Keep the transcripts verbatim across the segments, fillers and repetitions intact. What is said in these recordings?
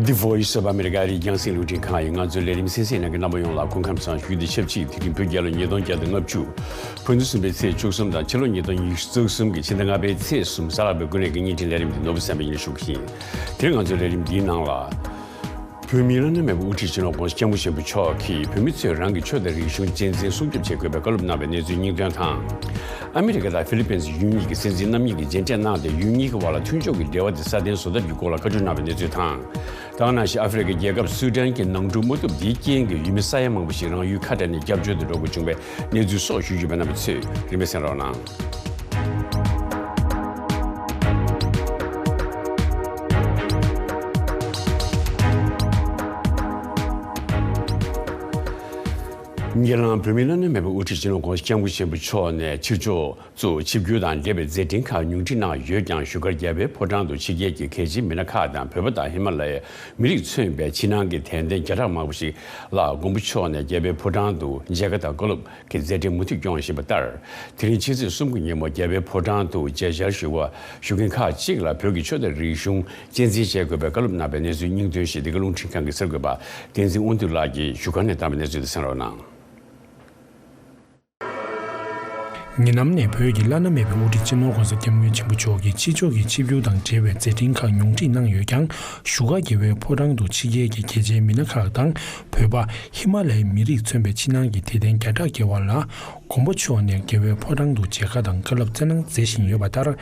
The Voice of America ཨ་རིའི་རྒྱང་སྲིང་རླུང་འཕྲིན་ཁང་ཡིས་ང་ཚོའི་ལས་རིམ་གསན་གཟིགས་གནང་མཁན་རྣམ་པ་ཡོངས་ལ་སྐུ་ཁམས་བཟང་ཞུ་རྒྱུ་དང་ཆབས་ཅིག་དེ་རིང་བོད་རྒྱལ་ལོ་ཉིས་སྟོང་བརྒྱ་དང་ལྔ་བཅུ། ཕོ་ཉ་གསུམ་པའི་ཚེས་བཅུ་གསུམ་དང་ཕྱི་ལོ་ཉིས་སྟོང་ཉི་ཤུ་རྩ་གསུམ་གྱི་ཕྱི་ཟླ་ལྔ་པའི་ཚེས་གསུམ་གཟའ་ལྷག་པའི་དགུན་ལས་ཀྱི་བརྙན་འཕྲིན་ལས་རིམ་དེ་ནོར་བུ་བསམ་འཕེལ་གྱིས་ཞུ་གི་ཡིན། དེ་རིང་ང་ཚོའི་ལས་རིམ་འདིའི་ནང་ལ། བོད་མིའི་བླ་ན་མེད་པའི་དབུ་ཁྲིད་སྤྱི་ནོར་༸གོང་ས་༸སྐྱབས་མགོན་ཆེན་པོ་མཆོག་གིས་བོད་མི་ཚོས་རང་གི་ཆོས་དང་རིག་གཞུང་གཅེས་འཛིན་སྲུང་སྐྱོབ་བྱེད་དགོས་པའི་བཀའ་སློབ་གནང་བའི་གནས་ཚུལ་སྙིང་དོན་དང་། ཨ་མི་རི་ཀ་དང་ཧྥི་ལི་པིན་ཡུལ་གཉིས་ཀྱི་སྲིད་འཛིན་རྣམ་གཉིས་ཀྱིས་མཇལ་འཕྲད་གནང་སྟེ་ཡུལ་གཉིས་ཀྱི་དབར་ལ་མཐུན་ཕྱོགས་ཀྱི་འབྲེལ་བ་དེ་སྲ་བརྟན་བཟོ་ཐབས་ཀྱི་སྐོར་ལ་བཀའ་བཀྱོན་གནང་བའི་གནས་ཚུལ་དང་། ད་ག་ནང་བཞིན་ཨ་ཧྥེ་རི་ཁའི་རྒྱལ་ཁབ་སུའུ་ཏན་གྱི་ནང་འཁྲུག་མུ་མཐུད་འདིའི་རྐྱེན་གྱིས་ཡུལ་མི་ས་ཡ་མང་པོ་ཞིག་རང་ཡུལ་ཁ་བྲལ་ནས་སྐྱབས་བཅོལ་དུ་འགྲོ་དགོས་བྱུང་བའི་གནས་ཚུལ་སོགས་ཞུ་རྒྱུ་ཡོད་པའི་རྣམ་པ་ཚོས་རིམ་པས་གསན་རོགས་གནང་། ཉེ་ལམ་བོད་མིའི་བླ་ན་མེད་པའི་དབུ་ཁྲིད་སྤྱི་ནོར་༸གོང་ས་༸སྐྱབས་མགོན་ཆེན་པོ་མཆོག་ནས་ཕྱི་ཕྱོགས་སུ་ཆིབས་བསྒྱུར་དང་འབྲེལ་བའི་མཛད་འཕྲིན་ཁག་ཉུང་འཕྲི་གནང་ཡོད་ཀྱང་བཞུགས་སྒར་རྒྱལ་བའི་ཕོ་བྲང་དུ་ཕྱི་རྒྱལ་གྱི་གལ་ཆེའི་མི་སྣ་ཁག་དང་བོད་པ་དང་ཧི་མ་ལ་ཡའི་མི་རིགས་མཚོན་པའི་ཕྱི་ནང་གི་དད་ལྡན་བརྒྱ་ཕྲག་མང་པོ་ཞིག་ལ་མགོན་པོ་མཆོག་ནས་རྒྱལ་བའི་ཕོ་བྲང་དུ་མཇལ་ཁ་དང་བཀའ་སློབ་ཀྱི་མཛད་འཕྲིན་མུ་མཐུད་སྐྱོང་བཞིན་པ་ལྟར། དེ་རིང་ཕྱི་ཚེས་གསུམ་གྱི་ཉིན་མོ་རྒྱལ་བའི་ཕོ་བྲང་དུ་མཇལ་བཅར་ཞུ་བ་ཞུ་མཁན་ཁག་ཅིག་ལ་བོད་ཀྱི་ཆོས་དང་རིག་གཞུང་གཅེས་འཛིན་བྱེད་དགོས་པའི་བཀའ་སློབ་གནང་བའི་གནས་ཚུལ་སྙིང་དོན་ཞིག་འདི་ག་རླུང་འཕྲིན་ཁང་གི་གསར་འགོད་པ་བསྟན་འཛིན་དབང་འདུས་ལགས་ཀྱིས་བཞུགས་སྒར་ནས་བཏང་བའི་གནས་ཚུལ་དེ་གསན་རོགས་གནང་། ཉེ་ལམ་ནས་བོད་ཀྱི་བླ་ན་མེད་པའི་དབུ་ཁྲིད་སྤྱི་ནོར་༸གོང་ས་༸སྐྱབས་མགོན་ཆེན་པོ་མཆོག་གིས་ཕྱི་ཕྱོགས་ཀྱི་ཆིབས་བསྒྱུར་དང་འབྲེལ་བའི་མཛད་འཕྲིན་ཁག་ཉུང་འཕྲི་གནང་ཡོད་ཀྱང་བཞུགས་སྒར་རྒྱལ་བའི་ཕོ་བྲང་དུ་ཕྱི་རྒྱལ་གྱི་གལ་ཆེའི་མི་སྣ་ཁག་དང་བོད་པ་ཧི་མ་ལ་ཡའི་མི་རིགས་མཚོན་པའི་ཕྱི་ནང་གི་དད་ལྡན་བརྒྱ་ཕྲག་བརྒལ་བ་ལ་མགོན་པོ་མཆོག་ནས་རྒྱལ་བའི་ཕོ་བྲང་དུ་མཇལ་ཁ་དང་བཀའ་སློབ་སྩལ་གནང་མཛད་བཞིན་ཡོད་པ་ལྟར།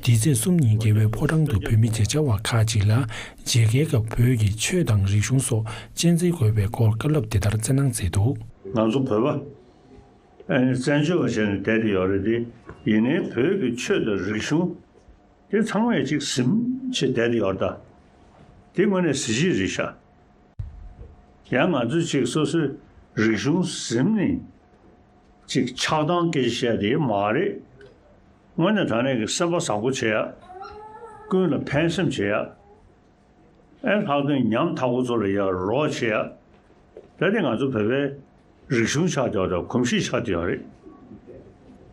འདི་ཚེས་གསུམ་ཉིན་རྒྱལ་བའི་ཕོ་བྲང་དུ་བོད་མི་མཇལ་བཅར་བ་ཁག་ཅིག་ལ་མཇལ་ཁའི་སྐབས་བོད་ཀྱི་ཆོས་དང་རིག་གཞུང་སོགས་གཅེས་འཛིན་དགོས་པའི་སྐོར་བཀའ་སློབ་དེ་ལྟར་སྩལ་གནང་མཛད་འདུག་ང་ཚོ་བོད་པ། ཨ་ནི་བཙན་བྱོལ་བ་བྱས་ནས་བསྡད་དེ་ཡོད་རེད་དེ། ཡིན་ནའི་བོད་ཀྱི་ཆོས་དང་རིག་གཞུང་དེ་ཚང་མས་ཅིག་ཟིན་བྱས་བསྡད་དེ་ཡོད་རེད་ད། དེ་དངོས་གནས་གཟི་བརྗིད་རེད་ཤག་ཡང་ང་ཚོས་ཅིག་སོ་སོའི་རིག་གཞུང་ཟིན་ནས་ཅིག་ཆགས་སྡང་སྐད་ཆ་བཤད་དེ་མ་རེད། དངོས་གནས་དྲང་གནས་ཀྱི་སེམས་པ་བཟང་པོ་བྱེད་ཡ། ཀུན་ལ་ཕན་སེམས་བྱེད་ཡ། ཨེ་ལྷག་དོན་ཉམ་ཐག་པ་ཚོ་ལ་ཡང་རོགས་བྱེད་ཡ། ད་དེ་ང་ཚོ་བོད་པའི་རིག་གཞུང་ཆགས་བསྡད་ཡོད་རེད། གོམས་གཤིས་ཆགས་བསྡད་ཡོད་རེད།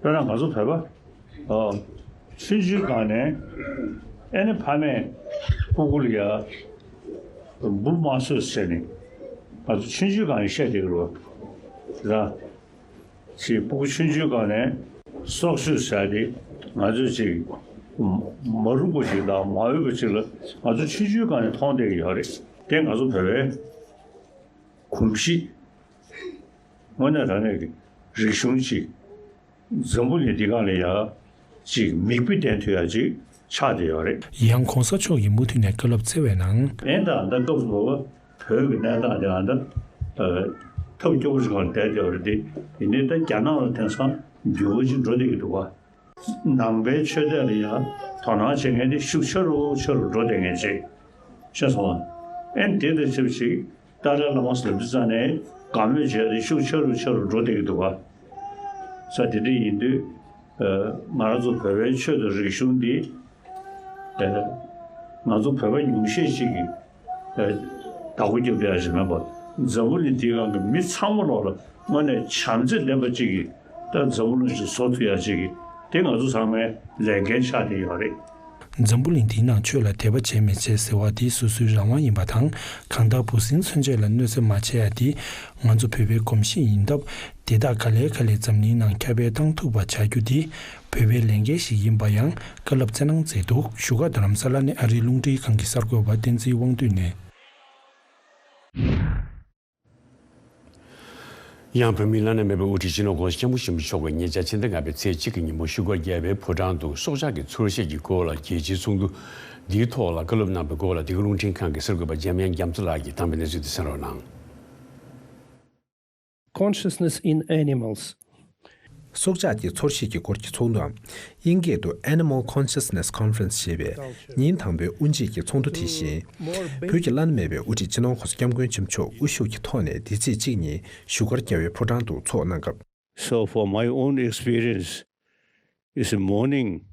དཔེར་ན་ང་ཚོ་བོད་པ། ཨོ། ཆུང་ཆུང་སྒང་ནས་ཨེ་ནི་ཕ་མས་སྤུ་གུ་ལ་ཡ་འབུ་མ་གསོད་ཟེར་ནས་ང་ཚོ་ཆུང་ཆུང་སྒང་ནས་བཤད་བསྡད་ཀྱི་རེད་བ། དེ་དང་། ཅིག་སྤུ་གུ་ཆུང་ཆུང་སྒང་ནས་སྲོག་གཅོད་བྱས་ཏེ་ང་ཚོས་ཅིག་མ་རུངས་པ་ཅིག་དང་མ་འོས་པ་ཅིག་ལ་ང་ཚོ་ཆུང་ཆུང་སྒང་ནས་མཐོང་བསྡད་ཀྱི་ཡོད་རེད། དེ་ང་ཚོ་བོད་པའི་གོམས་གཤིས་དངོས་གནས་དྲང་གནས་ཀྱི་རིག་གཞུང་ཅིག་འཛམ་བུ་གླིང་འདི་སྒང་ལ་ཡ་ཅིག་མིག་དཔེ་ལྡན་ཐུབ་ཡ་ཅིག་ཆགས་བསྡད་ཡོད་རེད། ཡང་གོང་ས་མཆོག་གིས་མུ་མཐུད་ནས་བཀའ་སློབ་སྩལ་བའི་ནང་། ཨེ་ད་ད་སྐབས་སུ་བབ་པ། བོད་ཀྱི་གནས་སྟངས་དེ་ཨ་ད་ཐབས་སྐྱོ་པོ་ཞིག་སྒང་བསྡད་བསྡད་པ་རེད་དེ། ཡིན་ནའི་ད་རྒྱ་ནག་ལ་དེང་སང་འགྱུར་བ་ཅིག་འགྲོ་བསྡད་ཀྱི་འདུག་ག་ནང་པའི་ཆོས་དད་ལ་ཡང་དོ་སྣང་བྱེད་མཁན་དེ་ཤུགས་ཆེ་རུ་ཆེ་རུ་འགྲོ་བསྡད་མཁན་ཅིག་ཤེས་སོང་ང་། ཨེ་དེ་དང་ཆབས་ཅིག་ཏཱ་ལའི་བླ་མ་ཟེར་དུས་ཙང་ནས་དགའ་མོས་བྱས་ཏེ་ཤུགས་ཆེ་རུ་ཆེ་རུ་འགྲོ་བསྡད་ཀྱི་འདུག་ག་ས་དེ་འདྲ་ཡིན་དུས། ང་རང་ཚོ་བོད་པའི་ཆོས་དང་རིག་གཞུང་འདི། ང་ཚོ་བོད་པ་ཉུང་ཤས་ཤིག་གིས་བདག་པོ་རྒྱབ་ཡ་ཞིག་མེད་པར། འཛམ་བུ་གླིང་འདིའི་སྒང་གི་མི་ཚང་མ་ལོག་ལ་དངོས་གནས་བྱམས་བརྩེ་ལྡན་པ་ཅིག་གིས་ད་འཛམ་བུ་གླིང་ཞིག་བཟོ་ཐུབ་ཡ་ཅིག་གིས་དེ་ང་ཚོ་ཚང་མའི་ལས་འགན་ཆགས་བསྡད་ཡོད་རེད། འཛམ་བུ་གླིང་འདིའི་ནང་ཆོས་ལ་དད་པ་བྱེད་མི་བྱེད་ཟེར་བ་འདི་སོ་སོའི་རང་དབང་ཡིན་པ་དང་། གང་ལྟར་འབུ་སྲིན་མཚོན་ཆ་ལ་གནོད་འཚེ་མ་བྱེད་ཡ་འདི་ང་ཚོ་བོད་པའི་གོམས་གཤིས་ཡིན་སྟབས། དེ་དག་ག་ལེ་ག་ལེ་འཛམ་གླིང་ནང་ཁྱབ་སྤེལ་བཏང་ཐུབ་པ་བྱ་རྒྱུ་འདི་བོད་པའི་ལས་འགན་ཞིག་ཡིན་པ་ཡང་བཀའ་སློབ་སྩལ་གནང་མཛད་འདུག་བཞུགས་སྒར་རྡ་རམ་ས་ལ་ནས་ཨ་རིའི་རླུང་འཕྲིན་ཁང་གི་གསར་འགོད་པ་བསྟན་འཛིན་དབང་འདུས་ནས། ཡང་བོད་མིའི་བླ་ན་མེད་པའི་དབུ་ཁྲིད་སྤྱི་ནོར་༸གོང་ས་༸སྐྱབས་མགོན་ཆེན་པོ་མཆོག་གིས་ཉེ་ཆར་ཕྱི་ཟླ་ལྔ་པའི་ཚེས་གཅིག་གི་ཉིན་མོ་བཞུགས་སྒར་རྒྱལ་བའི་ཕོ་བྲང་དུ་སྲོག་ཆགས་ཀྱི་ཚོར་ཤེས་ཀྱི་སྐོར་ལ་རྒྱལ་སྤྱིའི་ཚོགས་འདུ་འདིའི་ཐོག་ལ་བཀའ་སློབ་གནང་བའི་སྐོར་ལ་འདི་ག་རླུང་འཕྲིན་ཁང་གི་གསར་འགོད་པ་འཇམ་དབྱངས་རྒྱ་མཚོ་ལགས་ཀྱིས་བཏང་བའི་གནས་ཚུལ་དེ་གསན་རོགས་གནང་། Consciousness in Animals. སྲོག་ཆགས་ཀྱི་ཚོར་ཤེས་ཀྱི་སྐོར་གྱི་ཚོགས་འདུའམ། དབྱིན་སྐད་དུ་Animal Consciousness Conference ཞེས་པའི་ཉིན་དང་པོའི་དབུ་འབྱེད་ཀྱི་ཚོགས་འདུ་དེ་བཞིན། བོད་ཀྱི་བླ་ན་མེད་པའི་དབུ་ཁྲིད་སྤྱི་ནོར་༸གོང་ས་༸སྐྱབས་མགོན་ཆེན་པོ་མཆོག་དབུ་བཞུགས་ཀྱི་ཐོག་ནས་འདི་ཚེས་གཅིག་ཉིན་བཞུགས་སྒར་རྒྱལ་བའི་ཕོ་བྲང་དུ་ཚོགས་གནང་སྐབས། So for my own experience, is mourning,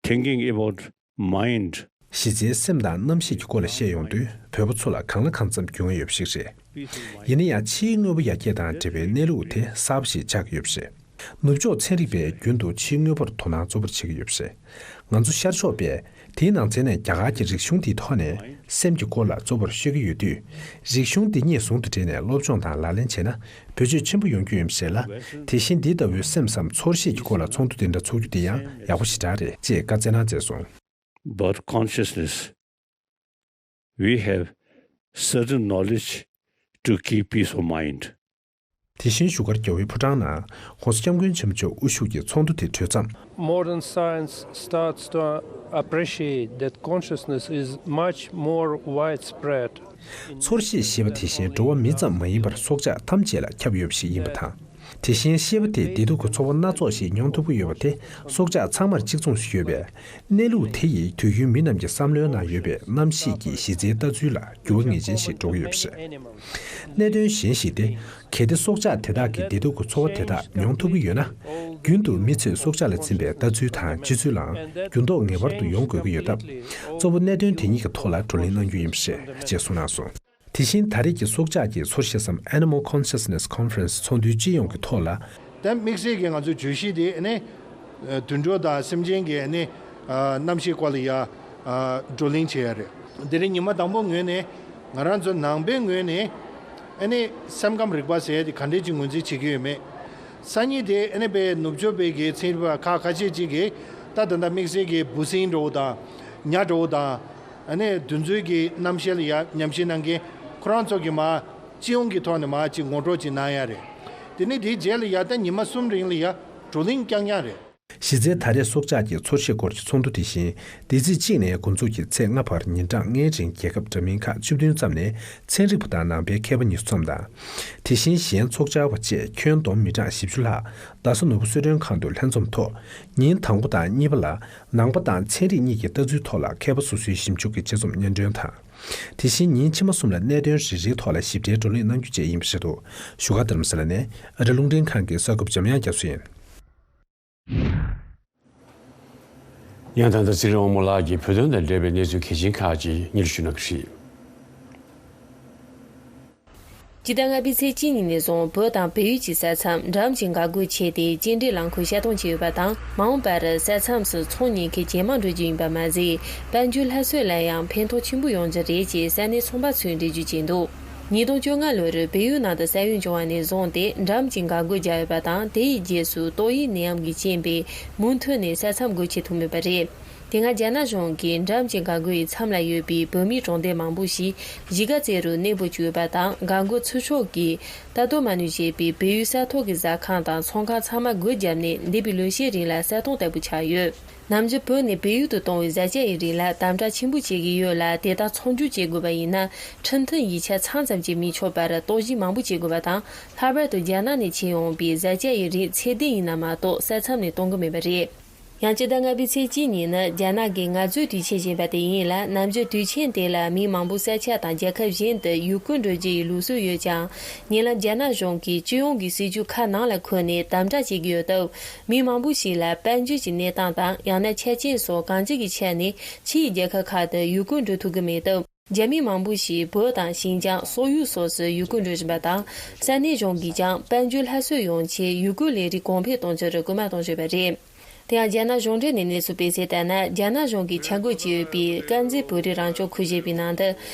thinking about mind. གཞི་རྩའི་སེམས་དང་རྣམ་ཤེས་ཀྱི་སྐོར་ལ་བཤད་ཡོང་དུས་བོད་པ་ཚོ་ལ་གང་ལ་གང་འཚམ་འགྱུར་བ་ཡོད་པ་ཞིག་རེད། ཡིན་ན་ཡང་ཕྱིའི་དངོས་པོ་ཡར་རྒྱས་དང་འབྲེལ་བའི་གནས་ལུགས་དེ་གསར་པ་ཞིག་ཆགས་ཀྱི་ཡོད་པ་རེད། ནུབ་ཕྱོགས་ཚན་རིག་པས་རྒྱུན་དུ་ཕྱིའི་དངོས་པོར་དོ་སྣང་གཙོ་བོར་བྱེད་ཀྱི་ཡོད་པ་རེད། ང་ཚོ་ཤར་ཕྱོགས་པས་ དེའི་ནང་ཚན་ནས་རྒྱ་གར་གྱི་རིག་གཞུང་འདིའི་ཐོག་ནས་སེམས་ཀྱི་སྐོར་ལ་གཙོ་བོར་ཤོད་ཀྱི་ཡོད་དུས། རིག་གཞུང་འདི་ཉིད་ཟུང་དུ་འབྲེལ་ནས་སློབ་སྦྱོང་དང་ལག་ལེན་བྱས་ན་བེད་སྤྱོད་ཆེན་པོ་ཡོང་རྒྱུ་ཡིན་པ་ཞིག་ལ། དེ་བཞིན་འདི་ལྟ་བུའི་སེམས་སམ་ཚོར་ཤེས་ཀྱི་སྐོར་ལ་ཚོགས་འདུ་འདི་འདྲ་ཚོགས་རྒྱུ་འདི་ཡང་ཡག་པོ་ཞེ་དྲག་རེད་ཅེས་བཀའ་སྩལ་གནང་མཛད་སོང་། About consciousness, we have certain knowledge to keep peace of mind. དེ་བཞིན་བཞུགས་སྒར་རྒྱལ་བའི་ཕོ་བྲང་ནང་༸གོང་ས་༸སྐྱབས་མགོན་ཆེན་པོ་མཆོག་དབུ་བཞུགས་ཀྱི་ཚོགས་འདུ་དེ་གྲོལ་མཚམས། Modern science starts to appreciate that consciousness is much more widespread. ཚོར་ཤེས་ཞེས་པ་དེ་བཞིན་འགྲོ་བ་མི་ཙམ་མ་ཡིན་པར་སྲོག་ཆགས་ཐམས་ཅད་ལ་ཁྱབ་ཡོད་པ་ཞིག་ཡིན་པ་དང་། དེ་བཞིན་ཤེས་པ་དེས་བདེ་སྡུག་གི་ཚོར་བ་སྣ་ཚོགས་ཤིག་མྱོང་ཐུབ་ཀྱི་ཡོད་པ་དེ་སྲོག་ཆགས་ཚང་མར་གཅིག་མཚུངས་སུ་ཡོད་པས། གནས་ལུགས་དེ་ཡིས་དུས་རྒྱུན་མི་རྣམས་ཀྱི་བསམ་བློའི་ནང་ཡོད་པའི་རྣམ་ཤེས་ཀྱི་གཞི་རྩའི་ལྟ་ཚུལ་ལ་འགྱུར་བ་ངེས་ཅན་ཞིག་འགྲོ་གི་ཡོད་པ་རེད། གནད་དོན་གཞན་ཞིག་སྟེ། གལ་ཏེ་སྲོག་ཆགས་དེ་དག་གིས་བདེ་སྡུག་གི་ཚོར་བ་དེ་དག་མྱོང་ཐུབ་ཀྱི་ཡོད་ན། རྒྱུན་དུ་མི་ཚོས་སྲོག་ཆགས་ལ་འཛིན་པའི་ལྟ་ཚུལ་དང་སྤྱོད་ཚུལ་ལའང་འགྱུར་ལྡོག་ངེས་པར་དུ་ཡོང་དགོས་ཀྱི་ཡོད་སྟབས། གཙོ་བོ་གནད་དོན་དེ་གཉིས་ཀྱི་ཐོག་ལ་བགྲོ་གླེང་གནང་རྒྱུ་ཡིན་པ་རེད་ཅེས་གསུངས་གནང་སོང་། དེ་བཞིན་ད་རེས་ཀྱི་སྲོག་ཆགས་ཀྱི་ཚོར་ཤེས་སམ་Animal Consciousness Conference ཚོགས་འདུའི་སྤྱི་ཡོངས་ཀྱི་ཐོག་ལ། ད་དམིགས་བསལ་གྱི་ང་ཚོའི་བརྗོད་གཞི་དེ་ནི་དུད་འགྲོ་དང་སེམས་ཅན་གྱི་ནི་རྣམ་ཤེས་སྐོར་ལ་ཡ་བགྲོ་གླེང་བྱེད་ཡ་རེད། དེ་རིང་ཉི་མ་དང་པོ་ངོས་ནས་ང་རང་ཚོ་ནང་པའི་ངོས་ནས་ཨ་ནི་སེམས་ཁམས་རིག་པ་ཟེར་ཡ་དེ་ག་འདྲས་ཅིག་ངོས་འཛིན་བྱེད་ཀྱི་ཡོད་མེད། སང་ཉིན་དེ་ཨ་ནི་པའི་ནུབ་ཕྱོགས་པའི་གི་ཚན་རིག་པ་ཁག་ཁ་ཤས་ཅིག་གིས་ད་ད་ལྟ་དམིགས་བསལ་གྱི་འབུ་སྲིན་འདྲ་བོ་དང་ཉ་འདྲ་བོ་དང་། ཨ་ནི་དེ་ཚོའི་གི་རྣམ་ཤེས་ལ་ཡ་ཉམས་ཞིབ་གནང་མཁན་ཁོ་རང་ཚོ་གི་མ་སྤྱི་ཡོངས་ཀྱི་ཐོག་ནས་མ་ཅིག་ངོ་སྤྲོད་ཅིག་གནང་ཡ་རེད། དེ་ནི་དེའི་རྗེས་ལ་ཡ་ད་ཉི་མ་གསུམ་རིང་ལ་ཡ་བགྲོ་གླེང་རྐྱང་རྐྱང་རེད། གཞི་རྩའི་ད་རེས་སྲོག་ཆགས་ཀྱི་ཚོར་ཤེས་སྐོར་གྱི་ཚོགས་འདུ་དེ་བཞིན་འདི་ཚེས་གཅིག་ནས་འགོ་འཛུགས་ཀྱིས་ཚེས་ལྔ་བར་ཉིན་གྲངས་ལྔའི་རིང་རྒྱལ་ཁབ་འདྲ་མིན་ཁག་བཅུ་བདུན་ཙམ་ནས་ཚན་རིག་པ་དང་ནང་པའི་མཁས་པ་ཉེར་གསུམ་དང་། དེ་བཞིན་གཞན་ཚོགས་བཅར་བ་བཅས་ཁྱོན་བསྡོམས་མི་གྲངས་བཞི་བཅུ་ལྷག་རྡ་ས་ནོར་བུ་གསོལ་མགྲོན་ཁང་དུ་ལྷན་འཛོམས་ཐོག་ཉིན་དང་པོ་དང་གཉིས་པ་ལ་ནང་པ་དང་ཚན་རིག་གཉིས་ཀྱི་ལྟ་ཚུལ་ཐོག་ལ་མཁས་པ་སོ་སོའི་ཞིབ་འཇུག་གི་དཔྱད་རྩོམ་སྙན་སྒྲོན་དང་། དེ་བཞིན་ཉིན་ཕྱི་མ་གསུམ་ལ་གནད་དོན་རེ་རེའི་ཐོག་ལ་ཞིབ་ཕྲའི་བགྲོ་གླེང་གནང་རྒྱུ་བཅས་ཡིན་པ་རེད་འདུག་བཞུགས་སྒར་རྡ་རམ་ས་ལ་ནས་ཨ་རི་རླུང་འཕྲིན་ཁང་གི་གསར་འགོད་པ་འཇམ་དབྱངས་རྒྱ་མཚོ་ཡིན། ཡང་ད་ལྟ་ཚེ་རིང་དབང་མོ་ལགས་ཀྱིས་བོད་དོན་དང་འབྲེལ་བའི་གནས་ཚུལ་གལ་ཆེན་ཁག་ཅིག་སྙན་ཞུ་གནང་གི་རེད། སྤྱི་ཟླ་ལྔ་པའི་ཚེས་གཅིག་ཉིན་ནས་བཟུང་བོད་དང་བལ་ཡུལ་གྱི་ས་མཚམས་འགྲམ་གྱི་འགག་སྒོ་ཆད་དེ་སྐྱེལ་འདྲེན་རླངས་འཁོར་བཤད་གཏོང་བྱས་ཡོད་པ་དང་། མ་འོངས་པར་ས་མཚམས་སུ་ཚོང་གཉིས་ཀ་ཇེ་མང་འགྲོ་རྒྱུ་ཡིན་པ་མ་ཟད། དཔལ་འབྱོར་སླར་གསོ་ལ་ཡང་ཕན་ཐོགས་ཆེན་པོ་ཡོང་རྒྱུ་རེད་ཅེས་ས་གནས་ཚོང་པ་ཚོས་འགྲེལ་བརྗོད་བྱས་འདུག་ཉིས་སྟོང་བཅོ་ལྔ་ལོར་བལ་ཡུལ་ནང་དུ་ས་ཡོམ་བྱུང་བ་ནས་བཟུང་སྟེ་འགྲམ་གྱི་འགག་སྒོ་རྒྱག་ཡོད་པ་དང་། དེ་ཡི་རྗེས་སུ་ཏོག་དབྱིབས་ནད་ཡམས་ཀྱི་རྐྱེན་པས་མུ་མཐུད་ནས་ས་མཚམས་སྒོ་ཕྱེ་ཐུབ་མེད་པ་རེད། དེ་སྔ་རྒྱ་ནག་གཞུང་གིས་འགྲམ་གྱི་འགག་སྒོའི་མཚམས་ལ་ཡོད་པའི་བོད་མིའི་གྲོང་སྡེ་མང་པོ་ཞིག་གཞིས་ཀ་རྩེ་རུ་གནས་སྤོ་བཅུག་ཡོད་པ་དང་། འགག་སྒོ་ཚུར་ཕྱོགས་ཀྱིས་ལྟ་རྟོག་མ་ནུས་བྱས་པའི་བལ་ཡུལ་ས་ཐོག་གི་ཟ་ཁང་དང་ཚོང་ཁང་ཚང་མ་སྒོ་བརྒྱབ་ནས་འདས་པའི་ལོ་ཤས་རིང་ལ་ས་སྟོང་ལྟ་བུ་ཆགས་ཡོད། ནམ་རྒྱུན་བོད་ནས་བལ་ཡུལ་དུ་གཏོང་བའི་བཟའ་བཅའ་ཡི་རིགས་ལ་དམ་དྲག་ཆེན་པོ་བྱེད་ཀྱི་ཡོད་ལ། དེ་དག་ཚོང་སྒྱུར་བྱེད་དགོས་པ་ཡིན་ན། འཕྲིན་ཐུང་ཡིག་ཆ་ཚང་ཙམ་གྱིས་མི་ཆོག་པར་རྟོག་ཞིབ་མང་པོ་བྱེད་དགོས་པ་དང་། ལྷག་པར་དུ་རྒྱ་ནག་ནས་ཁྱེར་ཡོང་བའི་བཟའ་བཅའ་ཡི་རིགས་ཚད་ལྡན་ཡིན་ན་མ་གཏོགས་ས་མཚམས་ནས་གཏོང་གི་མེད་པ་རེད། ཡང་སྤྱི་ཟླ་ལྔ་པའི་ཚེས་གཅིག་ཉིན་ནི་རྒྱ་ནག་གི་ང་ཚོའི་དུས་ཆེན་ཞེས་པ་དེ་ཡིན་ལ། ནམ་རྒྱུན་དུས་ཆེན་དེ་ལ་མི་མང་པོ་ས་ཆ་དང་རྒྱལ་ཁབ་གཞན་དུ་ཡུལ་སྐོར་འགྲོ་རྒྱུ་ཡི་ལུགས་སྲོལ་ཡོད་ཀྱང་། ཉེ་ལམ་རྒྱ་ནག་གཞུང་གིས་སྤྱི་ཡོངས་ཀྱི་སྲིད་ཇུས་ཁག་ནང་ལ་འཁོད་ནས་དམ་དྲག་བྱེད་ཀྱི་ཡོད་སྟབས། མི་མང་པོ་ཞིག་ལ་དཔལ་འབྱོར་གྱི་གནས་སྟངས་དང་། ཡང་ན་ཆ་རྐྱེན་སོགས་གང་ཅི་གི་ཆ་ནས་ཕྱི་ཡི་རྒྱལ་ཁབ་ཁག་ཏུ་ཡུལ་སྐོར་འགྲོ་ཐུབ་ཀྱི་མེད་སྟབས། རྒྱ་མི་མང་པོ་ཞིག་བོད་དང་ཤིན་ཅང་། སོག་ཡུལ་སོགས་སུ་ཡུལ་སྐོར་འགྲོ་བཞིན་པ་དང་། ས་གནས་གཞུང་གིས་ཀྱང་དཔལ་འབྱོར་སླར་གསོ་ཡོང་ཆེད་ཡུལ་སྐོར་ལས་རིགས་གོང་འཕེལ་གཏོང་རྒྱུར་སྐུལ་མ་གཏོང་བཞིན་པ་རེད། དེ་ཡང་རྒྱ་ནག་གཞུང་འབྲེལ་ནས་གནས་ཚུལ་སྤེལ་གསལ་ལྟར་ན། རྒྱ་ནག་གཞུང་གིས་འཆར་འགོད་བྱས་ཡོད་པའི་དཀར་མཛེས་བོད་རིགས་རང་སྐྱོང་ཁུལ་ཞེས་པའི་ནང་དུ།